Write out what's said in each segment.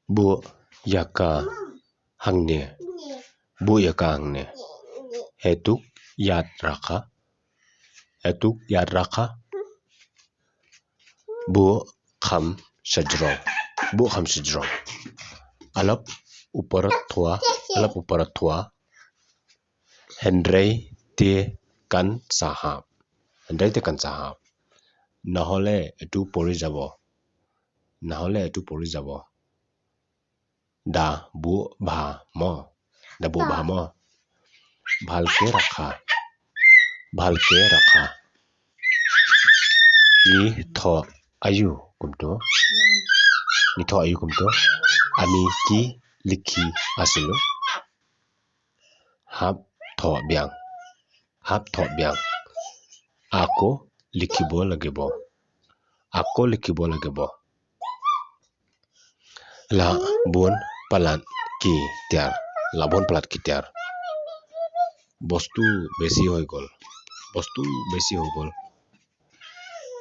Bu yaka hangne bu yaka hangne সেইটোক ইয়াত ৰাখা, সেইটোক ইয়াত ৰাখা। bu kham shajro, bu kham shajro। অলপ ওপৰত থোৱা, অলপ ওপৰত থোৱা। হেনৰে তে কান চাহাব, হেনৰে তে কান চাহাব। নহ'লে এইটো পৰি যাব, নহ'লে এইটো পৰি যাব। দা বু ভা ম, দা বু ভা ম। ভালকে ৰাখা, ভালকে ৰাখা। নি থ আয়ু কোনটো, নি থ আয়ু কোনটো। আমি কি লিখি আছিলো? হাপ থ ব্যাং, হাপ থ ব্যাং। আকৌ লিখিব লাগিব, আকৌ লিখিব লাগিব। লা বোন পালান কি ত্যাৰ, লাবোন পালাত কি ত্যাৰ। বস্তু বেছি হৈ গ'ল, বস্তু বেছি হৈ গ'ল।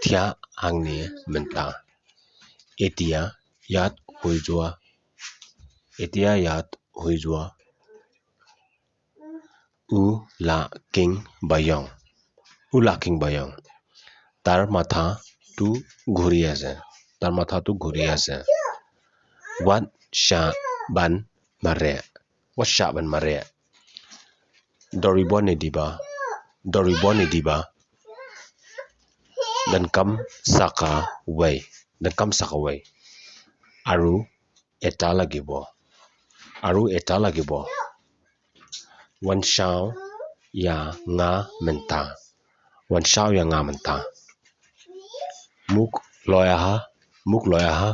থিয়া হাংনি মেন্তা। এতিয়া ইয়াত হৈ যোৱা, এতিয়া ইয়াত হৈ যোৱা। উ লা কিং বায়ং, উ লা কিং বায়ং। তাৰ মাথাটো ঘূৰি আছে, তাৰ মাথাটো ঘূৰি আছে। ৱাট শা বান মাৰে, ৱাট শা বান মাৰে। দৌৰিব নিদিবা, দৌৰিব নিদিবা। দনকাম চাকা ৱেই, দনকাম চাকা ৱেই। আৰু এটা লাগিব, আৰু এটা লাগিব। ৱান শাও য়া ঙা মেন্তা, ৱান শাও য়া ঙা মেন্তা। মোক লৈ আহা, মোক লৈ আহা।